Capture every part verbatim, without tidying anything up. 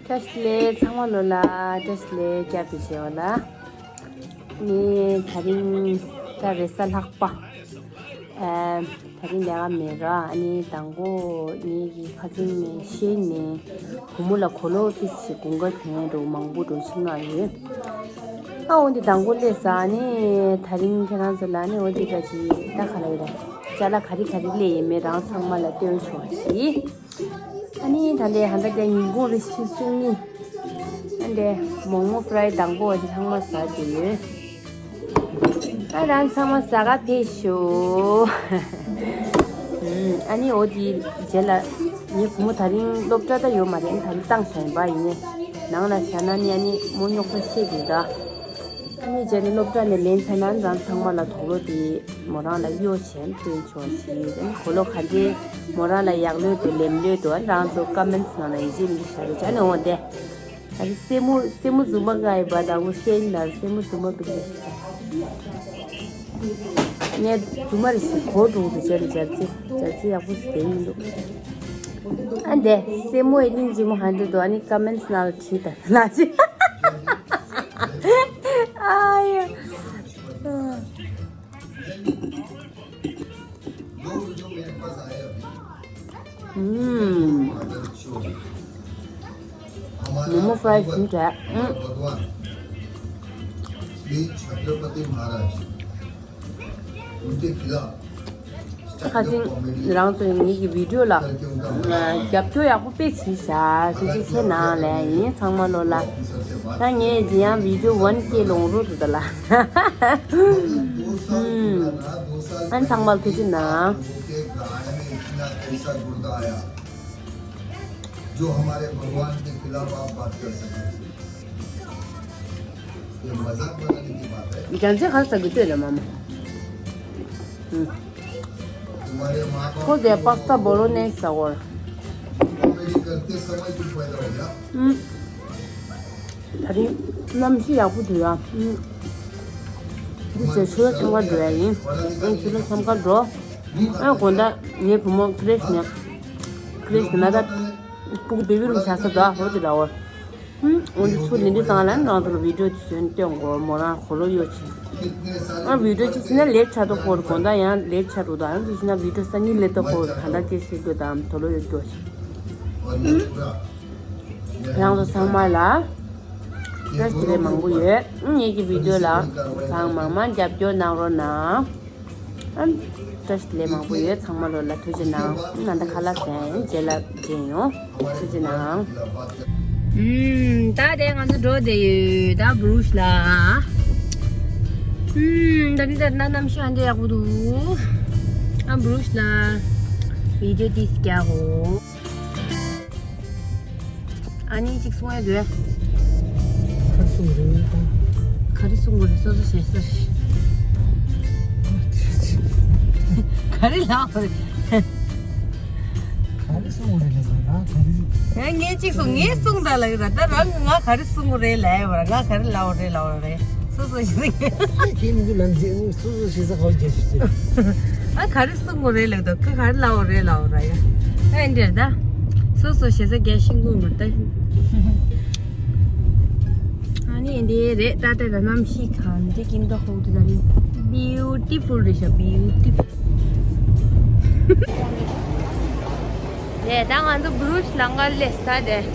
བཀྲ་ཤིས་བདེ་ལེགས། ཚང་མ་ལོ་ལ་བཀྲ་ཤིས་བདེ་ལེགས། བསྐྱར་དུ་མཇལ་བ་ལ། ནི་དེ་རིང་ད་རེས་གཟའ་ལྷག་པ། ཨ། དེ་རིང་ལས་ཀ་མེད་ར། ཨ་ནི་དང་པོ་ངེད་ཀྱི་ཁ་སང་ནས་ཤེས་ནས་བུ་མོ་ལ་གོས་ལོག་ཏིས་ཞིག་དགུན་ཁ་གྱོན་འགྲོ་མང་པོ་འགྲོ་ཕྱིན་ང་ཡོད། ཨ་འོ་འདི་དང་པོ་སླེབས་ས། ཨ་ནི་དེ་རིང་ཁྱེད་རང་ཚོ་ལ་ནི་འོ་འདི་ག་ཅི་ད་ག་ལ་ཡོད་ར། ཅ་ལག་ག་རེ་ག་རེ་སླེབས་ཡིན་མེད་རང་ཚང་མ་ལ་སྟོན་ཆོག་ཞིག་ཨ་ནི་ད་ལྟའི་ཧ་ད་ལྟའི་ཉིན་གུང་རེ་ཆིག་བཅུ་གཉིས། ཨ་འདྲེ་མོག་མོག་ཧྥ་རའི་དང་པོ་འོ་ཞིག་ཚང་མ་ཟ་དེ་ཡོད། ཨ་རང་ཚང་མ་ཟ་ག་ཕེབས་ཤོག་ཨ་ནི་འོ་དེ་རྗེས་ལ་ངའི་བུ་མོ་དེ་རིང་སློབ་གྲྭ་ད་ཡོད་མ་རེད། ཨ་ནི་དེ་རིང་བཏང་བཞག་ཡིན་པ་ཡིན་ནས་ནང་ལ་བཞག་ན་ནི་ཨ་ནི་མོ་རྙོག་པ་བཤད་དེ་ད། ཨ་ནི་རྗེས་ནས་སློབ་གྲྭ་ནས་ལེན་ཚར་ན་རང་ཚང་མ་ལ་དུག་ལོག་དེ་མོ་རང་ལ་གཡོག་བྱས་སྟོན་ཆོག་ཞེས། ཨ་ནི་གོས་ལོག་ག་འདྲའི་མོ་རང་ལ་ཡག་ལོས་འདུག་ལེམ་ལོས་འདུག་ཨ་ནི་རང་ཚོ་ཀོ་མེན་ཊི་ནང་ལ་ཡིད་ཆེས་མི་བཞག་རོགས་བྱ། ཨ་ནི་འོ་དེ་ཨ་ནི་སེན་མོ་སེན་མོ་རྫུན་མ་ང་ཡིན་པ་དང་པོ་ཤེས་ཡིན་ལ་སེན་མོ་རྫུན་མ་པི་ལི་ངས་རྫུན་མ་རེ་ཞིག་གོ་འགྲོ་འདུག་བྱས་ནས་འཇར་རྩི་འཇར་རྩི་ཡག་པོ་ཞིག་དེ་ཡིན་འདུག་ཨ་འདེ་སེན་མོ་ཡི་གླིང་ཇི་མོ་ཧན་འདྲེ་འདུག་ཨ་ནི་ཀོ་མེན་ཊི་ནང་ལ་བྲིས་དང་ལ་ཅི། ཨ་ཡ། ཨུམ། མོག་མོག་ཧྥ་རའི་ཞིམ་དྲགས། ཨུམ། ཁ་སང་རང་ཚོ་ངེད་ཀྱི་བི་ཌིའོ་ལ་རྒྱབ་སྐྱོར་ཡག་པོ་དཔེ་བྱས་ཤག་དེ་ཚོ་ཁྱེད་ནང་ལ་ཡིན། ཚང་མ་ལོ་ལ་ད་ངས་ཇི་ཡང་བི་ཌིའོ་ཝན་ཀེ་ལོང་རོ་དུ་ད་ལ། ཨན་ཚང་མ་ལ་ཐུགས་རྗེ་གནང་། जो हमारे भगवान के खिलाफ आप बात कर सकें। ये मजाक बनाने की बात है। རྒྱལ་མཚན་ག་ས་གི་ལྟོས་ལ་མ་མ། हम्म। तुम्हारे माँ बाप ཁོ་དེ་པཱ་སི་ཏཱ་བོ་ལོ་ནེ་ཟ་བར། कॉमेडी करते समय तुम पैदा हो गया। हम्म། ད་རིང་གནམ་གཤིས་ཡག་པོ་འདུག་ཡ། ཨུམ། འདི་ཚོས་ཆུ་ལ་འཚམས་ཁ་འགྲོ་ཡ་ཡིན། ཨང་ཆུ་ལ་འཚམས་ཁ་འགྲོ། ཨང་དགོང་དག་ངའི་བུ་མོ་ཁི་རེས་ནས། ཁི་རེས་ནས་ད་སྤུ་གུ་བེ་བི་རུམ་བཞག་ས་འདུག་ཨ་ཧོ་དེ་ལ་འོ། ཨུམ། འོ་འདི་ཚུར་ལེན་དུས་ཙང་ལ་ནི་རང་ཚོ་ལ་བི་ཌིའོ་ཅིག་བཟོས་ནས་སྟོན་དགོས། མོ་རང་གོས་ལོག་གཡོག་ཅིག་ཨ་བི་ཌིའོ་ཅིག་བྱས་ན་ལེཊ་ཆགས་འདུག་ཧོ། དགོང་དག་ཡང་ལེཊ་ཆགས་འདུག་ད་ཨ་འདི་བྱས་ན་བི་ཌིའོ་སང་ཉིན་ལེན་འདུག་ཧོ། གང་ལྟར་སྐད་ཆ་བཤད་དགོས་དང་གོས་ལོག་གཡོག་རྒྱུ་ཞིག་ཨུམ། རང་ཚོ་ཚང་མ་ལ་བཀྲ་ཤིས་བདེ་ལེགས་མང་པོ་ཡོད། ངེད་ཀྱི་བི་ཌིའོ་ལ་ཚང་མ་མང་མང་རྒྱབ་སྐྱོར་གནང་རོགས་གནང་། ཨམ། བཀྲ་ཤིས་བདེ་ལེགས་མང་པོ་ཡོད། ཚང་མ་ལོ་ལ་ཐུགས་རྗེ་གནང་། ཨམ། ད་ཁ་ལག་ཟ་ཡིན། རྗེས་ལ་མཇལ་ཡོང་། ཐུགས་རྗེ་གནང་། ཨམ། ད་དེ་ང་ཚོ་འགྲོ་བསྡད་ཡོད། ད་བྷུ་རུ་ཤི་ལ། ཨམ། ད་ནི་ད་ན་གནམ་གཤིས་ཨ་འདྲ་ཡག་པོ་འདུག་ཨམ། བྷུ་རུ་ཤི་ལ་བི་ཌིའོ་ཏིས་རྒྱག་གོ། ཨ་ནི་གཅིག་གསུང་ཡ་འདུག་ག་རེ་གསུང་གི་རེད་ད། ག་རེ་གསུང་གི་རེད། སོ་སོ་ཞེ་ས་རེད། ག་རེ་ལབ་རེད། ག་རེ་གསུང་གི་རེད་ལབ་ན་ག་རེ། ངས་གཅིག་གསུང་། ངས་གསུང་ད་ལབ་ཀྱི་རེད། ད་རང་ང་ག་རེ་གསུང་གི་རེད་ལབ་ཡ་བ་ར། ང་ག་རེ་ལབ་རེད་ལབ་རེད། སོ་སོ་ཞེ་ས། ཁྱེད་མི་འདུག་ལབ་རྗེས་སོ་སོ་ཞེ་ས་ག་བ་རྒྱག་ཞིག་ཅེས། ཨ་ག་རེ་གསུང་གི་རེད་ལབ་དོ། ཁོས་ག་རེ་ལབ་རེད་ལབ་ར་ཡ། ཨ་འདྲེ་ད། སོ་སོ་ཞེ་ས་རྒྱག་ཤིང་ཀུན་མ་ལྟ། ཨ་ནི་འདི་རེད། ད་ལྟ་ད་གནམ་གཤིས་གང་འདྲ་ཀིན་ད་ཧོག་ཏུ་ད་རིང་བིའུ་ཊི་ཕུལ་རེད་ཤག་བིའུ་ཊི་ཕུལ། རེད། ད་ང་ཚོ་བྷུ་རུ་ཤི་ལམ་ཁ་སླེབས་ས་རེད།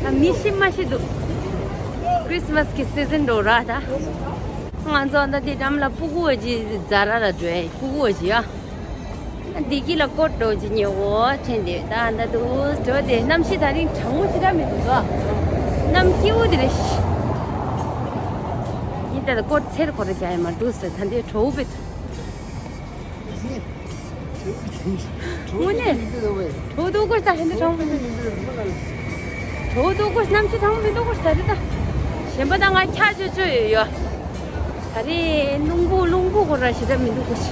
ད་མི་ཤི་མ་ཤི་འདུག་ཁི་རི་སི་མ་སི་གི་སི་ཛན་འགྲོ་ར་ད། ང་ཚོ་ད་དེ་འགྲམ་ལ་སྤུ་གུ་བ་ཅིག་ཛ་ར་ལ་འགྲོ་ཡ། སྤུ་གུ་བ་ཅིག་ཡ། བདེ་སྐྱིད་ལ་ཀོ་ཊི་འདྲ་བོ་ཅིག་ཉོས་གོ་དྲན་ཏེ་ད་ད་དུ་འགྲོ་དེ། གནམ་གཤིས་ད་རིང་གྲང་མོ་ཞེ་དྲག་མི་འདུག་ག་གནམ་སྐྱིད་པོ་དེ་རེད་ཤག་ཡིན་ད་ད་ཀོ་ཊི་ཚེར་ཁོ་ར་རྒྱག་ཡ་མ་འདུག་ཟེར། ད་འདི་གྲོ་བོ་བེད། དངོས་གནས། གྲོ་བོ་དུ་ཀོ་ཤ་ཧན་དུ་གྲོང་མི་འདུག་གྲོ་བོ་དུ་ཀོ་ཤ་གནམ་གཤིས་གྲང་མི་འདུག་ཀོ་ཤ་ད་རེད་ད། གཞན་པ་ད་ང་ཁྱག་ཅོ་ཅོ་ཡོད་ཡོད། ད་རེས་རླུང་བུ་རླུང་བུ་ཁོ་ར་ཞེ་དྲག་མི་འདུག་ཀོ་ཤ།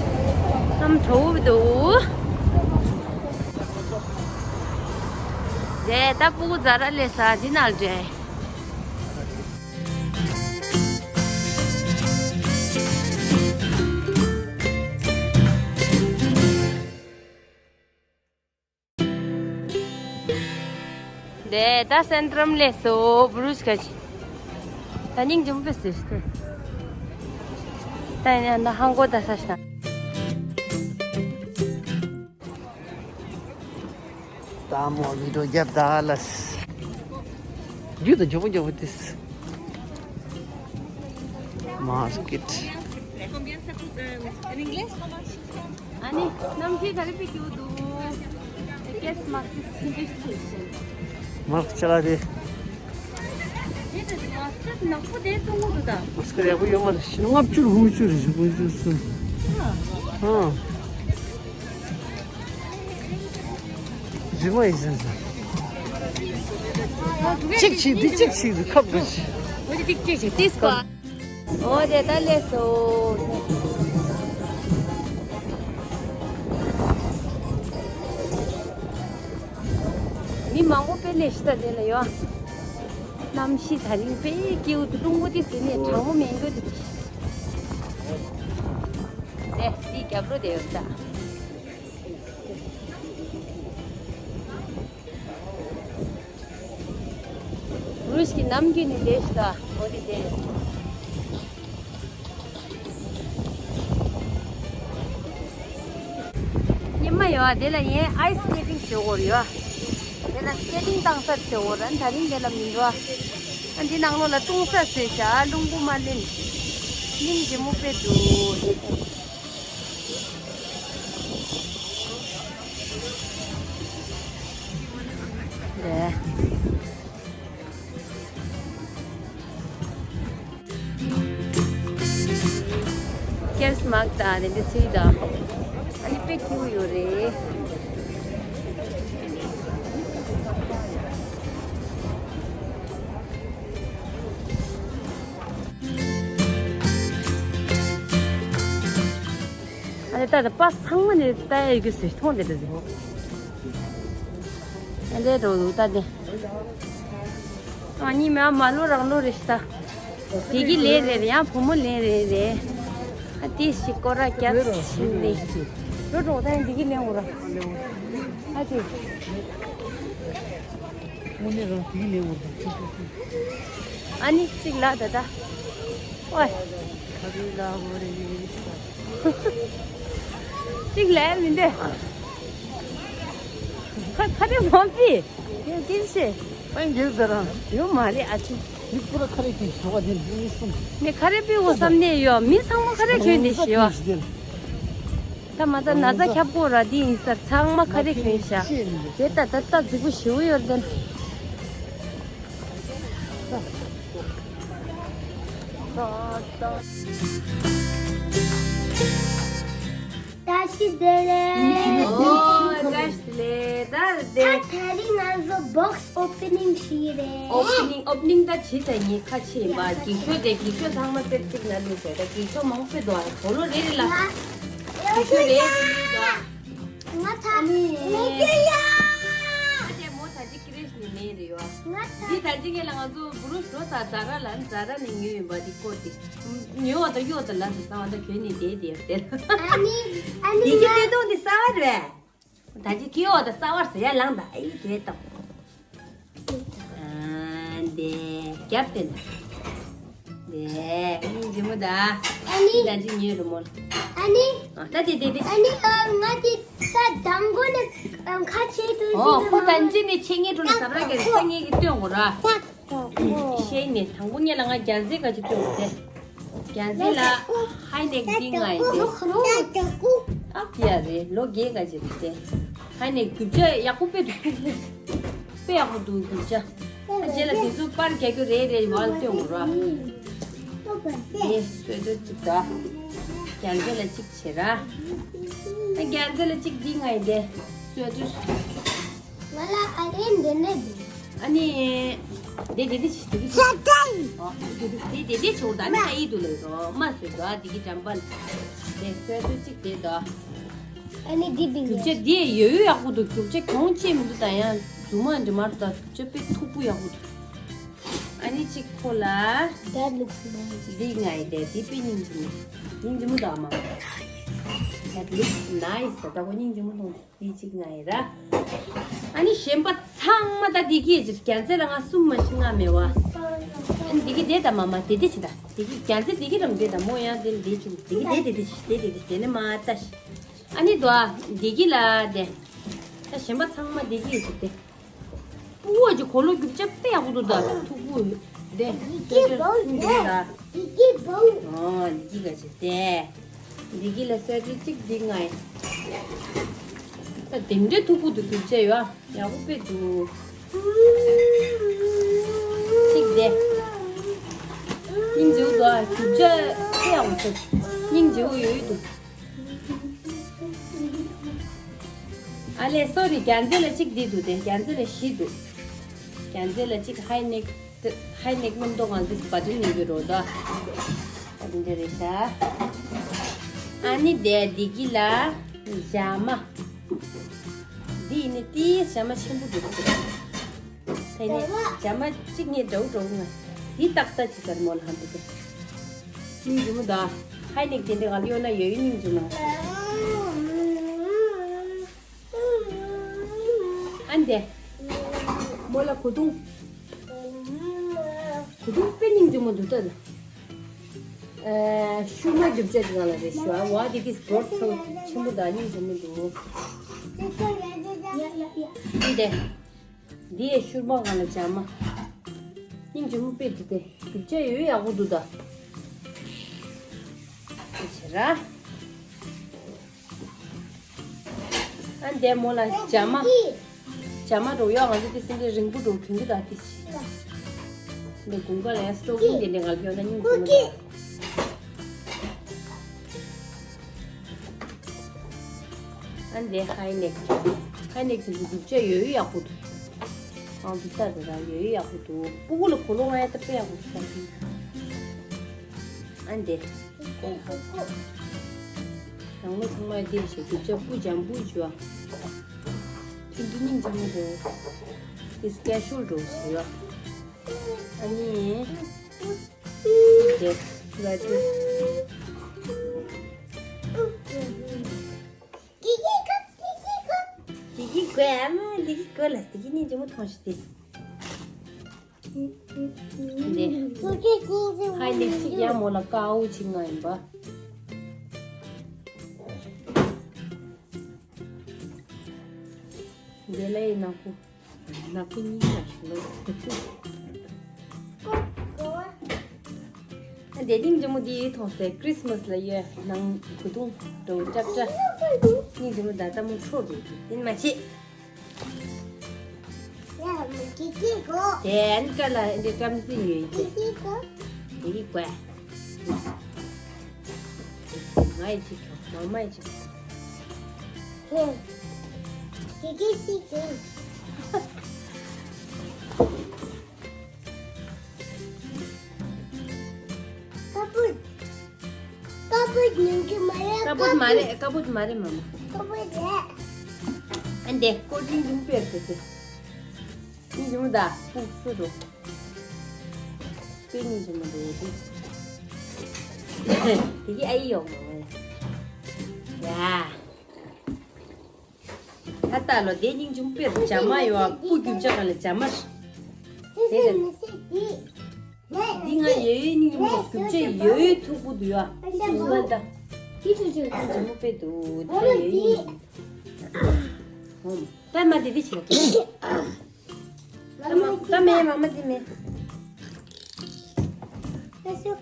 གནམ་གྲོ་བོ་འདུག་དེ་ད་སྤུ་གུ་ཛ་ར་ལས་ས་འདི་ནང་འདྲེ། དེ་ད་སེན་ཏྲམ་ལས་སོ་བུ་རུས་ཀ་ཅི། ད་སྙིང་རྗེ་མོ་པེ་སེ་སྟེ། ད་ཡིན་ན་ཧང་གོ་ད་ས་ཤ། ད་མོ་བི་ཌིའོ་རྒྱབ་ད་ལ། རྒྱུ་ད་མགྱོགས་པོ་མགྱོགས་པོ་ཏིས། མར་ཀེཊ། ཨ་ནི་གནམ་གཤིས་ག་རེ་སྤེལ་རྒྱུ་འདུག་ཀེས་མག་ཏིས་ཧིན་རིས་ཏིས། མར་ཅ་ལ་དེ། དེ་དེ་མ་སྐད་ནག་པོ་དེ་བཙོང་གི་འདུག་ད། མ་སྐད་ཡག་པོ་ཡོད་མ་རེད། ཤི་ལྔ་བཅུ་དགུ་བཅུ་རེད། བཅུ་དགུ་བཅུ་གསུམ། ཨ། རི་མོ་ཡིན་ཟིན་ཟིན། གཅིག་བྱས་འདི་གཅིག་བྱས་འདི་ཁབ་འདི་བྱས། འོ་དེ་གཅིག་བྱས་ཏིས་པ། འོ་དེ་ད་ལས་སོ། མི་མང་པོ་དཔེ་ལས་ཤི་ད་དེ་ལ་ཡོད། གནམ་གཤིས་ད་རིང་དཔེ་སྐྱིད་པོ་འདུག་སྟོང་པོ་དེ་ཟིན་ནས་གྲང་མོ་མེད་འགྱོ་དེ། དེ་དེའི་རྒྱབ་ལོ་དེ་ཡོད་ད། རུས་ཀྱི་ནམ་རྒྱུན་ནས་ལས་ཤི་ད་འོ་དེ་དེ། ཉི་མ་ཡོད་དེ་ལ་ཡན་ཨའི་སི་སི་ཀེ་ཊིང་བྱེད་དགོས་རེད་ཡོད། དེ་ལ་སི་ཀེ་ཊིང་བཏང་ས་བྱེད་དགོས་རེད། ད་རིང་དེ་ལ་མི་འགྲོ། ཨ་འདི་ནང་ལོགས་ལ་བཏུང་ས་བཟོས་བྱ་རླུང་བུ་མ་ལེན། སྙིང་རྗེ་མོ་དཔེ་འདུག་ཀེས་མག་དང་དེ་འདྲ་ཚུལ་དང་། ཨ་ནི་དཔེ་སྐྱིད་པོ་ཡོད་རེད། ཨ་ནི་ད་ལྟ་པ་ཚང་མ་ནས་ལྟ་ཡ་ཡོད་རྒྱུ་ཟེར་མཐོང་དེ་འདྲ་ཟེར། ཨ་འདྲའི་འགྲོ་འདུག་ད་དེ། ཨ་ནི་མ་མ་ལོ་རང་ལོ་རེ་ཤི་ད། དེ་གི་ལེན་རེད་རེད། ཡང་བུ་མོ་ལེན་རེད་རེད། ཨ་དེ་ཞིག་སྐོར་ར་རྒྱབ་ཕྱིན་ནས། རོ་འགྲོ་ད་ཡང་དེ་གི་ལེན་འོ་ར། ཨ་ཅེ། དངོས་གནས་རང་དེ་གི་ལེན་འོ་ར། ཨ་ནི་གཅིག་ལ་ད་ད། ཨོའི། ཁ་རི་ལ་འོ་རེ་ཡི་རི་ཤི་ད། གཅིག་ལ་མི་འདོད། ཁ་ཁ་རི་མ་པི། ཡོད་ཀིན་ཤེ། ཨེ་འགྱུར་ཟེར་རང་། ཡོད་མ་རེད་ཨ་ཅེ། མི་ཁོ་ར་ཁ་རེ་ཀིན་ཤོ་བ་དེ་འདི་གསུམ། ནས་ཁ་རེ་པི་འོ་བསམ་ནས་ཡོད། མི་ཚང་མ་ཁ་རེ་གྱོན་ནས་ཤི་ཡོད། ད་མ་ཚ་ན་ཚ་ཁྱབ་གོ་ར་དེ་ཡིན་ས་ཚང་མ་ཁ་རེ་གྱོན་ཤ། དེ་ད་ད་ད་རྫིག་པོ་ཞི་བོ་ཡོད་དེ། བཀྲ་ཤིས་བདེ་ལེགས། ཨོ་བཀྲ་ཤིས་བདེ་ལེགས། ད་དེ། ད་དེ་རིང་ང་ཚོ་བོག་སི་ཨོ་པེ་ནིང་བྱེད་ཀྱི་རེད། ཨོ་པེ་ནིང་ཨོ་པེ་ནིང་ད་བྱེད་ཚར་ངས་ཁ་ཕྱེ་ཡིན་པ། འགྱིག་ཤོག་དེ་འགྱིག་ཤོག་ཚང་མ་དཔེ་གཅིག་ན་ལུས་བྱས། ད་འགྱིག་ཤོག་མང་པོ་འདུག་ཨ། གོ་ལོ་རེ་རེ་ལ་འགྱིག་ཤོག་རེ་རེ་ལ། ང་ད་ངས་ཀྱི་ཡ། ཨ་ཅེ་མོ་ད་ཅི་ཀི་རེ་ནི་མེད་རེད་ཡོ། ང་ད། འདི་ད་ཅི་ངས་ལ་ང་ཚོ་བུ་རུ་ཞོ་ད་ཛ་ར་ལ་ཛ་ར་ནས་ཉོས་ཡིན་པ་འདི་སྐོར་དེ། ཉོས་བ་ད་གཡོ་ད་ལ་ཟེར་ས་བ་ད་གྱོན་ནི་དེ་དེ་དེ། ཨ་ནི་ཨ་ནི་ཡི་གེ་ང་སྟོད་ཐུང་དེ་གསར་བ་རེད། ད་ཅི་གཡོ་ད་གསར་བ་ཟེར་ཡ་ལང་ད་ཨེ་དེ་ད། ཨ་འདི་རྒྱབ་དེ་ན། དེ་སྙིང་རྗེ་མོ་ད། ཨ་ནི། ད་ཅི་ཉོས་རུ་མོ། ཨ་ནི། ཨ་ད་དེ་དེ་དེ། ཨ་ནི་ཨ་ང་དེ་ས་དང་གོ་ནས་ཁ་ཆེ་དུ་ཨོ་ཁོ་ད་ཅི་ནི་ཆེ་ངེས་དྲུང་ལ་ཟ་བར་ག་རེ་ས་ངེས་ཀྱི་སྟོན་གོ་ར། ཤེས་ནས་དང་པོ་ངེད་ལ་ང་རྒྱལ་རྩེ་ག་ཅིག་སྟོན་གོ་དེ། རྒྱལ་རྩེ་ལ་ཧའི་ནེག་འདི་ང་ཡིན་ཏེ། ཨ་ཡ་རེད་ལོ་རྒས་ག་ཅིག་རེད་དེ། ཧའི་ནེག་རྒྱུ་ཆ་ཡག་པོ་དཔེ་འདུག་ཐུག་པོ། དཔེ་ཡག་པོ་འདུག་རྒྱུ་ཆ། ཨ་རྗེས་ལ་དེ་ཚོ་པར་རྒྱག་རྒྱུ་རེད་རེད་བར་སྟོན་གོ་ར། དེ་སོས་དུས་གཅིག་ད། རྒྱལ་རྩེ་ལ་གཅིག་བྱེད་ར། ཨ་རྒྱལ་རྩེ་ལ་གཅིག་འདི་ང་ཡིན་ཏེ། སོས་དུས། ང་ལ་ཨ་རེ་འདི་ནས་འདི། ཨ་ནི། དེ་དེ་དེ་ཆི་དེ་དེ་ཆི། ཨོ། དེ་དེ་དེ་ཆོག་ད་ནི་ཨ་ཡི་དུ་ལེ་རོ་མ་སོས་དོ་ཨ་དེ་གི་འགྲམ་པ་ལ། དེ་སོས་དུས་གཅིག་དེ་དོ། ཨ་ནི་འདི་བིང་། རྒྱུ་ཆ་འདི་ཡོད་ཡོད་ཡག་པོ་འདུག་རྒྱུ་ཆ་གྱོང་ཆེ་མི་འདུག་ད་ཡང་རྫུན་མ་འདྲི་མར་ད་རྒྱུ་ཆ་དཔེ་མཐུག་པོ་ཡག་པོ་འདུག་ཨ་ནི་གཅིག་ཁོ་ལ། That looks nice. འདི་ང་ཡི་དེ་འདི་དཔེ་སྙིང་རྗེ་མོ། སྙིང་རྗེ་མོ་འདུག་ཨ་མ། That looks nice. ད་ཁོ་སྙིང་རྗེ་མོ་མཐོང་། འདི་གཅིག་ང་ཡི་ར། ཨ་ནི་གཞན་པ་ཚང་མ་ད། ད་འདི་གི་རྒྱ་མཚལ་ལ་ང་གསུམ་མ་ཞིག་ང་མེད་བ། ཨ་འདི་གི་དེ་ད་མ་མ་དེ་དེ་ཅི་ད། འདི་གི་རྒྱ་མཚལ་འདི་གི་རམ་དེ་ད་མོ་ཡང་དེ་འདི་ཅི་འདི་གི་དེ་དེ་དེ་ཅི་དེ་དེ་དེ་དེ་ནི་མ་ད་ཤི། ཨ་ནི་དོ་ཨ་འདི་གི་ལ་དེ། ད་གཞན་པ་ཚང་མ་འདི་གི་ཅི་དེ། སྤུ་གུ་ཅི་གོ་ལོ་རྒྱུ་ཆ་དཔེ་ཡག་པོ་འདུག་ད་ཐུག་པོ། དེ་འདི་གི་བོ་འདི་ད། འདི་གི་བོ། ཨོ་འདི་གི་ག་ཅི་དེ། འདི་གི་ལ་སོ་ཅི་གཅིག་འདི་ང་ཡི། ད་དེ་འདྲའི་ཐུག་པོ་འདུག་རྒྱུ་ཆ་ཡོད་ཨ། ཡག་པོ་དཔེ་འདུག་གཅིག་དེ། སྙིང་རྗེ་པོ་འདུག་ཨ། རྒྱུ་ཆ་དཔེ་ཡག་པོ་ཆགས། སྙིང་རྗེ་པོ་ཡོད་འདུག་ཨ་ལས་སོ་རི་རྒྱ་མཚལ་ལ་གཅིག་འདི་འདུག་དེ་རྒྱ་མཚལ་ལ་བཞི་འདུག་རྒྱ་མཚལ་ལ་གཅིག་ཧའི་ནེག་ཧའི་ནེག་སྣུམ་ཏོག་ང་འདི་བ་ཏི་ནི་གི་རོ་ད། ཨ་འདི་འདི་རེད་ཤག་ཨ་ནི་དེ་འདི་གི་ལ་ཇ་མ། འདི་ཡིན་ནི་ཏིས་ཇ་མ་ཆེན་པོ་འདུག་དེ་ནས་ཇ་མ་གཅིག་ངས་འདྲ་བོ་འདྲ་བོ་ང་། འདི་ཏག་ཏག་ཅིག་ཟེར་མོ་ལ་ཧམ་པོ་དེ། སྙིང་རྗེ་མོ་ད། ཧའི་ནེག་དེ་འདྲ་ག་ལ་ཡོད་ན་ཡོད་སྙིང་རྗེ་མོ། ཨ་འདི། མོ་ལ་གོས་ཐུང་། གོས་ཐུང་དཔེ་སྙིང་རྗེ་མོ་འདུག་ད། ཨ་ཤུར་མ་རྒྱུ་ཆ་ཅིག་ང་ལ་རེ་ཞུ་ཨ། བ་དེ་གིས་བོར་ཚོ་ཆེན་པོ་ད་སྙིང་རྗེ་མོ་འདུག་ཨ་འདི། འདི་ཡི་ཤུར་མ་གང་ལ་ཇ་མ། སྙིང་རྗེ་མོ་དཔེ་འདུག་སྟེ། རྒྱུ་ཆ་ཡོད་ཡག་པོ་འདུག་ད། ཆེ་ར། ཨ་འདས་མོ་ལ་ཇ་མ། ཇ་མ་འགྲོ་ཡག་ང་ཚོ་དེ་སེམས་ཅན་རིང་པོ་འགྲོ་གྱོན་གྱི་ད་དེ་ཤི། འདི་དགུན་ཁ་ལ་ཡང་སྟོབས་ཀུན་དེ་འདྲའི་ངར་གྱོན་ན་སྙིང་རྗེ་མོ་འདུག་ཨ་འདི་ཧའི་ནེག་ཧའི་ནེག་དེ་ཚོ་རྒྱུ་ཆ་ཡོད་ཡག་པོ་འདུག་ཨང་འདི་ལྟར་ར་ཡོད་ཡག་པོ་འདུག་སྤུ་གུ་ལ་གོ་ལོང་ང་ཡ་ད་དཔེ་ཡག་པོ་འདུག་ཨ་འདི་ནང་ལོ་ཚང་མ་འདི་ཞེ་རྒྱུ་ཆ་སྤུ་འཇམ་པོ་བྱོས། ཁྱོད་འདི་སྙིང་རྗེ་མོ་འདུག་འདི་སྐད་ཤུལ་འགྲོ་ཞེས་ཡོད། ཨ་ནི། དེ་ལ་དེ། དེ་གི་གོས་ཨ་མ་དེ་གི་གོས་ལ་དེ་གི་ནི་ཇི་མོ་ཐོང་ཤི་དེ། དེ། ཧའི་ནེག་ཅིག་ཡ་མོ་ལ་ཀའོ་ཅིག་ང་ཡིན་པ། དེ་ལ་ཡི་ནག་པོ། ནག་པོ་གཉིས་ལ་ལོ། ཨ་དེ་སྙིང་རྗེ་མོ་དེ་ཡི་མཐོང་སའི་ཁྲིས་མས་ལ་ཡོད་ནང་གོས་ཐུང་འགྲོ་ཅབ་ཅབ། སྙིང་རྗེ་མོ་ད་ལྟ་མོ་ཁྲོ་རེད་ཡིན་མ་ཤེས། དེ་ཨན་ཀ་ལ་ཨེ་འདྲའི་བཀྲམ་རྩིས་ཡོད་ཡིན་དེ། དེ་གི་ཀོ། ང་ཡི་ཅིག་མ་མ་ཡི་ཅིག་ཀ་པུད། ཀ་པུད་ཉུང་གི་མ་རེད། ཀ་པུད་མ་རེད། ཀ་པུད་མ་རེད་མ་མ། ཀ་པུད་རེད། ཨ་འདི་ཀོ་ཏིང་ལུང་པེར་དེ་དེ། ཉིན་ཇི་མོ་ད་ཕུག་སུ་རུ། པེ་ཉིན་ཇི་མོ་དེ་དེ། དེ་གི་ཨ་ཡི་ཡོང་མ་མ་ཡ། ད་ལྟ་ལོ་དེ་སྙིང་རྗེ་མོ་དཔེ་རུ་ཇ་མ་ཡོད་ཨ། སྤུ་རྒྱུ་ཆ་ག་ལ་ཇ་མ་ཞིག་དེ་ལ་འདི་ང་ཡོད་ཡོད་སྙིང་རྗེ་མོ་རྒྱུ་ཆ་ཡོད་ཡོད་ཐུག་པོ་འདུག་ཡ། ང་ད་དེ་ཆུ་ཆུ་ཇ་མོ་དཔེ་འདུག་དེ་ཡོད་ཡོད་སྙིང་རྗེ་མོ། ཧོམ། པད་མ་དེ་དེ་ཆེ་ལ་ད་མེད་མ་མ་དེ་མེད།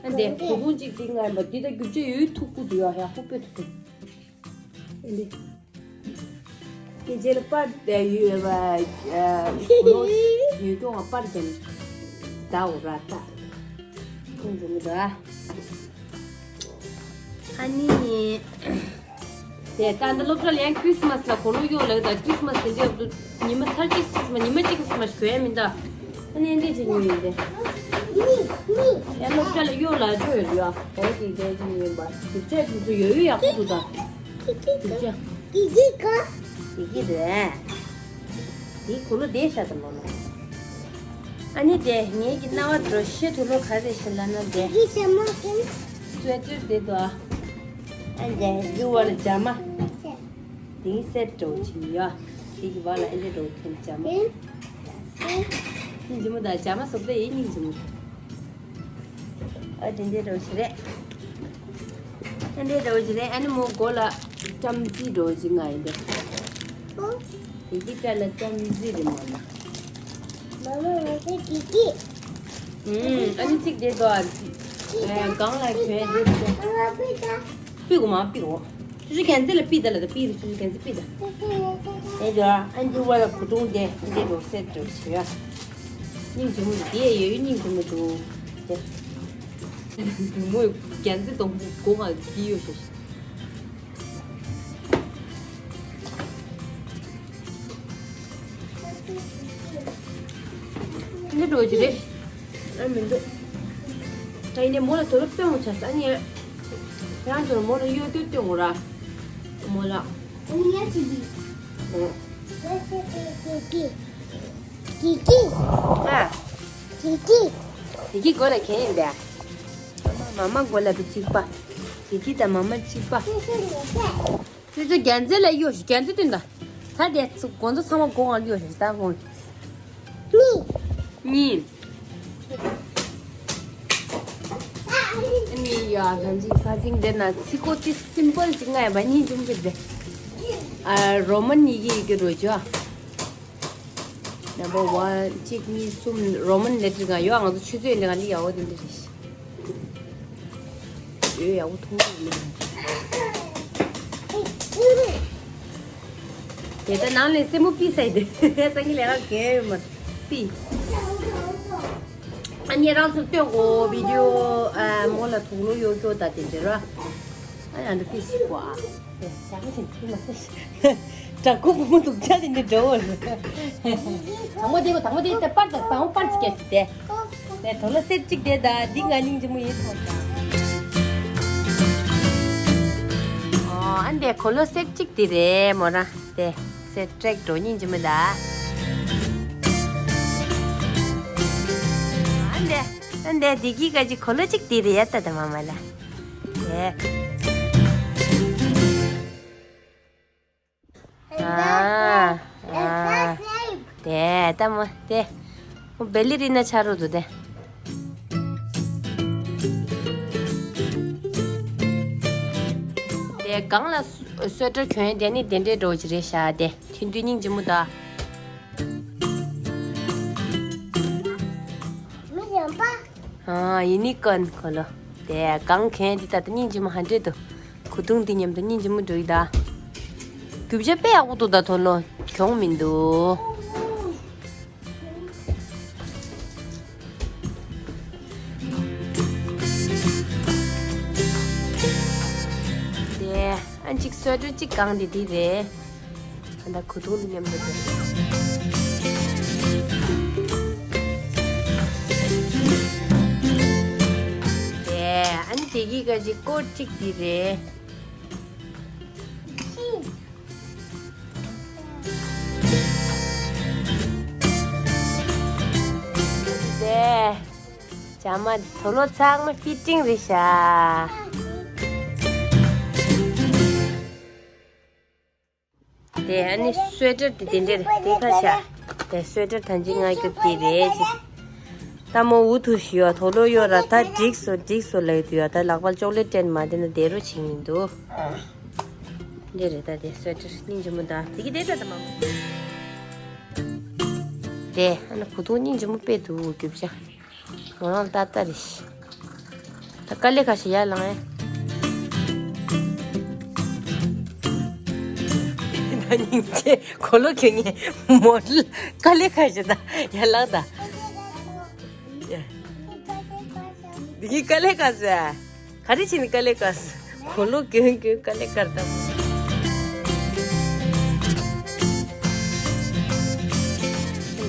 ཨ་འདི་གོ་ཁུང་གཅིག་དེ་ང་ཡིན་པ་འདི་ད་རྒྱུ་ཆ་ཡོད་ཐུག་པོ་འདུག་ཡ། ཡག་པོ་དཔེ་ཐུག་པོ། ཨ་འདི། དེ་རྗེས་ལ་པར་ཡོད་པ། ལོ་ཡོད་དོ་ང་པར་ཀྱང་ད་འོ་ར་ད། ཁོང་ཚོ་མི་འདུག་ཨ། ཨ་ནི། དེ་ད་ལྟ་སློབ་གྲྭ་ལ་ཡང་ཁྲིས་མས་ལ་གོ་ལོ་གཡོག་ལ་ད་ཁྲིས་མས་དེ་འདྲ་ཉི་མ་ཚར་གཅིག་ཁྲིས་མས་ཉི་མ་གཅིག་ཁྲིས་མས་གོ་ཡ་མི་འདུག་ཨ་ནི་འདི་ཅི་ཉོས་ཡིན་ཏེ། ཡང་སློབ་གྲྭ་ལ་གཡོག་ལ་འགྲོ་ཡོད་ཡ། འོ་དེ་འདྲ་ཅི་ཉོས་ཡིན་པ། དུས་ཚོད་དུས་ཚོད་ཡོད་ཡོད་ཡག་པོ་འདུག་ད། དུས་ཚོད། ཡི་གེ་ག་ཡི་གེ་རེད། དེའི་གུ་ལུ་བསྡད་ཤག་ད་ལོ་ལོ། ཨ་ནི་དེ་ངེད་ཀྱི་རྣ་བ་འགྲོ་ཤེས་ཐུ་ལོ་ག་རེ་ཞིག་ལ་ན་དེ། ཡི་གེ་ཞྭ་མོ་ཀིན། སུ་ཝེ་ཊར་དེ་དོ་ཨ། ཨ་འདི་ལུ་བ་ལ་ཇ་མ། དེའི་སེ་ཊི་འགྲོ་ཆེན་ཡོད། དེ་གི་བ་ལ་ཨ་འདི་འགྲོ་ཆེན་ཇ་མ། ཡིན། སྙིང་རྗེ་མོ་དང་ཇ་མ་བཟོ་ལྟ་ཡིན། སྙིང་རྗེ་མོ། ཨ་དེ་འདྲའི་འདྲ་བོ་ཞིག་རེད། དེ་འདྲའི་འདྲ་བོ་ཞིག་རེད། ཨ་ནི་མོ་མགོ་ལ་སྐྲ་མཛེས་འདྲ་བོ་ཞིག་ང་ཡིན་འདི། དེ་གི་སྐྲ་ལ་སྐྲ་མཛེས་རེད་མོ་ལ། མ་མ་ང་ཚོ་དེ་གི་ཨུམ། ཨ་ནི་གཅིག་དེ་དོ་ཨ། ཨ་གང་ལ་གྱོན་དེ་དོ། ཨ་བ་པི་ད། པི་གོ་མ་པི་གོ། ཆུ་ཆུ་རྒྱན་རྩེ་ལ་པི་ད་ལ་ད་པི་རེད། ཆུ་ཆུ་རྒྱན་རྩེ་པི་ད། ཨེ་འདྲ་ཨ་འདི་བ་ལ་གོ་ཐུང་དེ་འདི་རོ་སེ་འདྲ་བྱེད་ཡ། སྙིང་རྗེ་མོ་འདི་ཡ་ཡོད་སྙིང་རྗེ་མོ་འདུག་དེ། མོ་རྒྱན་རྩེ་དང་མགོ་ང་གི་ཡོད་ཤ་ཤ། འདི་འགྲོ་གི་རེད། ཨ་མི་འདུག་ད་ཡིན་ནའི་མོ་ལ་དོ་ལོ་སྟོན་དགོས་ཆགས་ས་ནི། ཁྱེད་རང་ཚོར་མོ་ལ་གཡོ་སྒྱུ་སྟོན་དགོས་ར། མོ་ལ། ཨ་ནི་ཡ་ཅི་གི་ཨོ། གི་གི་གི་གི་ཨ། གི་གི་གི་གི་མགོ་ལ་གན་ཡིན་པས། མ་མ་མགོ་ལ་བི་གཅིག་པ། གི་གི་དང་མ་མ་གཅིག་པ། ཁྱོད་ཚོ་རྒྱལ་མཚན་ལ་གཡོ་ཞིག་རྒྱལ་མཚན་སྟོན་ད། ད་དེ་ཚོ་དགོང་ཚོ་ཚང་མ་དགོང་ང་གཡོ་ཞིག་ད་དགོང་། གཉིས། གཉིས། ཨ་ནི་ཡ་ལྷན་ཅིག་ཁ་ཅིག་འདི་ན་ཚིག་གོ་ཏི་སིམ་པལ་ཅིག་ང་ཡ་བ་གཉིས་འཇུམ་པི་དེ། ཨ་རོ་མན་ཡི་གེ་ཡི་གེ་རོ་ཇོ། Number one གཅིག་གཉིས་གསུམ་རོ་མན་ལེ་ཊར་གང་ཡོད། ང་ཚོ་ཆུ་ཚོད་འདི་གང་འདི་ཡག་པོ་འདི་འདི་རེད། ཡོད་ཡག་པོ་མཐོང་གི་མི་འདུག་དེ་ལྟ་ནང་ལས་སེན་མོ་པི་ས་ཡི་དེ་སང་ཉིན་ལས་ཀ་གས་ཡོད་མ་པི། ཨ་ནི་རང་ཚོར་སྟོན་གོ་བི་ཌི་ཡོ་ཨ་མོ་ལ་དུག་ལོག་གཡོ་སྐྱོ་ད་དེ་འདྲ་ར། ཨ་ཡང་འདི་ཏི་ཞིག་གོ་ཨ། ཡག་པོ་ཞིག་ཐུག་མ་ཟེར། དྲག་པོ་བུ་མོ་དུག་ཆ་དེ་འདྲ་འདྲ་བོ་རེད། དང་པོ་དེ་གོ་དང་པོ་དེ་དེ་པར་དང་དང་པོ་པར་ཅིག་སྐྱེས་སི་དེ། དེ་དོ་ལོ་སེར་གཅིག་དེ་ད་འདི་ང་སྙིང་རྗེ་མོ་ཡིན་ཐོག་ད། ཨོ་ཨ་འདི་གོ་ལོ་སེར་གཅིག་དེ་རེད་མོ་ར་དེ། སེར་ཀྲེག་འགྲོ་སྙིང་རྗེ་མོ་ད། ཨ་འདི་ཨ་འདི་འདི་གི་ཀ་ཅི་གོ་ལོ་གཅིག་དེ་རེད་ཡ་ད་ད་མ་མ་ལ། དེ། ཨ། ཨ། དེ་ལྟ་མོ་དེ། བེ་ལི་རི་ན་ཆ་རོ་དུ་དེ། དེ་གང་ལ་སོ་ཊར་གྱོན་དེ་ནི་དེ་འདྲའི་འགྲོ་གི་རེད་ཤག་དེ། ཐུན་དུ་སྙིང་རྗེ་མོ་ད། མི་གཞན་པ། ཨ། ཡི་ནི་ཀོན་གོ་ལོ། དེ་གང་གན་དེ་ད་ལྟ་སྙིང་རྗེ་མོ་ཧ་འདྲེ་འདུག་གོས་ཐུང་དེ་མཉམ་དུ་སྙིང་རྗེ་མོ་འགྲོ་ཡི་ད། རྒྱུ་ཆ་དཔེ་ཡག་པོ་འདུག་ད་དོ་ལོ་གྱོང་མི་འདུག་དེ་ཨ་ཅིག་སོ་ཊར་ཅིག་གང་དེ་དེ་རེད། ད་ལྟ་གོས་ཐུང་དེ་མཉམ་དུ་དེ། ཨ་ནི་དེ་གི་ཀ་ཅིག་ཀོཊ་ཅིག་དེ་རེད། དེ། ཇ་མ་དོ་ལོ་ཚང་མ་ཕི་ཊིང་རེད་ཤག་དེ་ཨ་ནི་སོ་ཊར་དེ་དེ་འདྲ་རེད་དེ་ཁ་ཤ། དེ་སོ་ཊར་ཐང་ཅིག་ང་རྒྱབ་དེ་རེད་ཅིག་ད་མོ་འུ་ཐུག་ཞུ་ཡོ་དོ་ལོ་ཡོ་ར་ད་འགྲིག་སོ་འགྲིག་སོ་ལབ་དུ་ཡོ་ད་ལག་པ་ལ་ཅོག་ལེ་ཊི་སྤྲད་མ་དེ་ན་དེ་རོ་ཆིག་མི་འདུག་འདི་རེད་ད་དེ་སོ་ཊར་སྙིང་རྗེ་མོ་ད་དེ་གི་དེ་ད་ད་མ་མོ། དེ་ཨ་ན་གོས་ཐུང་སྙིང་རྗེ་མོ་དཔེ་འདུག་རྒྱུ་བྱ། མོ་རང་ལ་ཏག་ཏག་རེད་ཤག་ད་དཀའ་ལས་ཁག་ཤག་ཡར་ལངས་ཨེ། ད་སྙིང་རྗེ་གོས་ལོག་གྱོན་ངེས་མོ་དཀའ་ལས་ཁག་ཤག་ད་ཡར་ལངས་ད། འདི་གི་དཀའ་ལས་ཁག་ཟེར། ག་རེ་བྱས་ནས་དཀའ་ལས་ཁག་ཟེར། གོས་ལོག་གྱོན་གྱོན་དཀའ་ལས་ཁག་ད།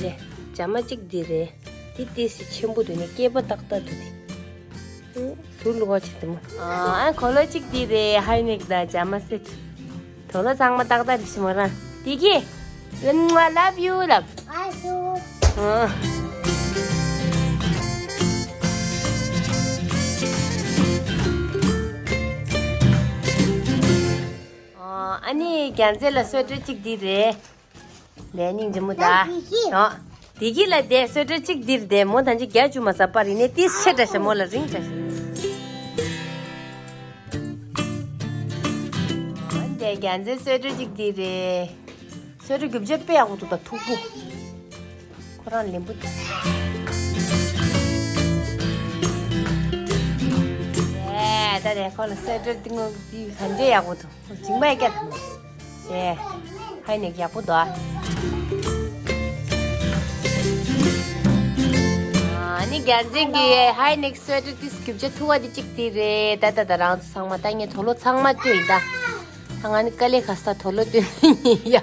འདི་ཇ་མ་གཅིག་འདི་རེད། འདི་ཏོག་ཙམ་ཆེན་པོ་འདུག་ནས་སྐེད་པ་ཏག་ཏག་འདུག་དེ། ཟུར་ལུག་པ་ཆེ་དེ་མོ། ཨ་གོས་ལོག་གཅིག་འདི་རེད། ཧའི་ནེག་དང་ཇ་མ་སེ་ཊི། དོ་ལོ་ཚང་མ་ཏག་ཏག་རེད་ཤག་མོ་རང་། དེ་གི། I love you ལབ། ཨ་སུ། ཨ། ཨ་ནི་རྒྱལ་མཚན་ལ་སོ་ཊར་གཅིག་འདི་རེད། ལས་སྙིང་རྗེ་མོ་ད། ཨོ། བདེ་སྐྱིད་ལ་བསྡད་སོ་ཊར་གཅིག་འདིར་བསྡད། མོ་ད་ཅི་རྒྱ་ཅུ་མ་ཟ་པར་ཡིན་ནས་ཏིས་ཆེ་དྲགས་ཤག་མོ་ལ་རིང་དྲགས་ཤག་འདི་རྒྱ་མཚན་སོ་ཊར་གཅིག་འདི་རེད། སོ་ཊར་རྒྱུ་ཆ་དཔེ་ཡག་པོ་འདུག་ད་མཐུག་པོ། ཁོ་རང་ལེན་པོ་འདུག་ཨེ་ད་ནས་ཁོ་ལ་སོ་ཊར་འདི་ངོ་འདི་ག་འདྲས་ཡག་པོ་འདུག་ཇིང་མ་ཡ་སྐྱ་དང་། ཨེ། ཧའི་ནེག་ཡག་པོ་འདུག་ཨ་ནི་རྒྱལ་མཚན་གྱི་ཧའི་ནེག་སི་སུ་ཝེ་ཊར་ཏིས་རྒྱུ་ཆ་མཐུག་པ་དེ་གཅིག་དེ་རེད། ད་ད་ད་རང་ཚོ་ཚང་མ་ད་ངས་དུག་ལོག་ཚང་མ་སྤྲོད་ཡིན་ད། ད་ང་ནི་དཀའ་ལས་ཁག་ས་དུག་ལོག་སྤྲོད་ནི་ཡིན་ཡ།